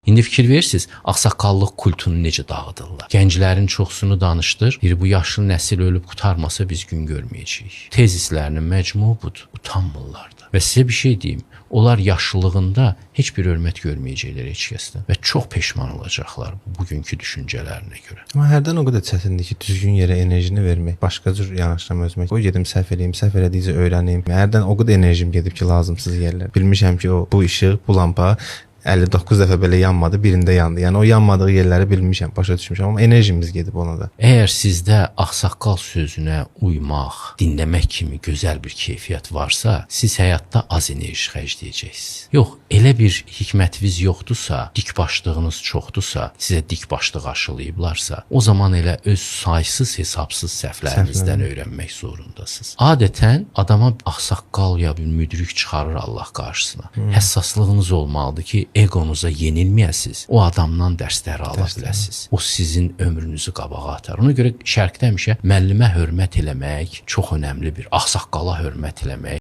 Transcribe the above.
İndi fikir verirsiniz, ağsaqqallıq kultunu necə dağıdırlar? Gənclərin çoxsunu danışdır. Deyir bu yaşlı nəsil ölüb qurtarmasa biz gün görməyəcəyik. Tezislərinin məcmuu budur. Utanmırlar da. Və sizə bir şey deyim. Onlar yaşlılığında heç bir hörmət görməyəcəklər heç kəsdən və çox peşman olacaqlar bugünkü düşüncələrinə görə. Amma hərdən o qədər çətindir ki, düzgün yerə enerjini vermək, başqa cür yanaşıram özümə. Qoy gedim səhv eləyim, səhv elədikcə öyrənim. Hərdən o qədər enerjim gedib ki, lazımsız yerlər. Bilmişəm ki, o bu işıq, bu lampa 59 dəfə belə yanmadı, birində yandı. Yəni o yanmadığı yerləri bilmişəm, başa düşmüşəm, amma enerjimiz gedib ona da. Əgər sizdə ağsaqqal sözünə uymaq, dinləmək kimi gözəl bir keyfiyyət varsa, siz həyatda az enerji xərcləyəcəksiniz. Yox, elə bir hikmətiniz yoxdursa, dikbaşlığınız çoxdursa, sizə dikbaşlıq aşılayıblarsa, o zaman elə öz saysız hesabsız səhvlərinizdən öyrənmək zorundasınız. Adətən adama ağsaqqal ya bir müdrik çıxarır Allah qarşısına. Həssaslığınız olmalıdır ki, egonuza yenilməyəsiniz. O adamdan dərslər ala biləsiniz. O sizin ömrünüzü qabağa atar. Ona görə şərqdə həmişə müəllimə hörmət eləmək çox önəmli bir, ağsaqqala hörmət eləmək.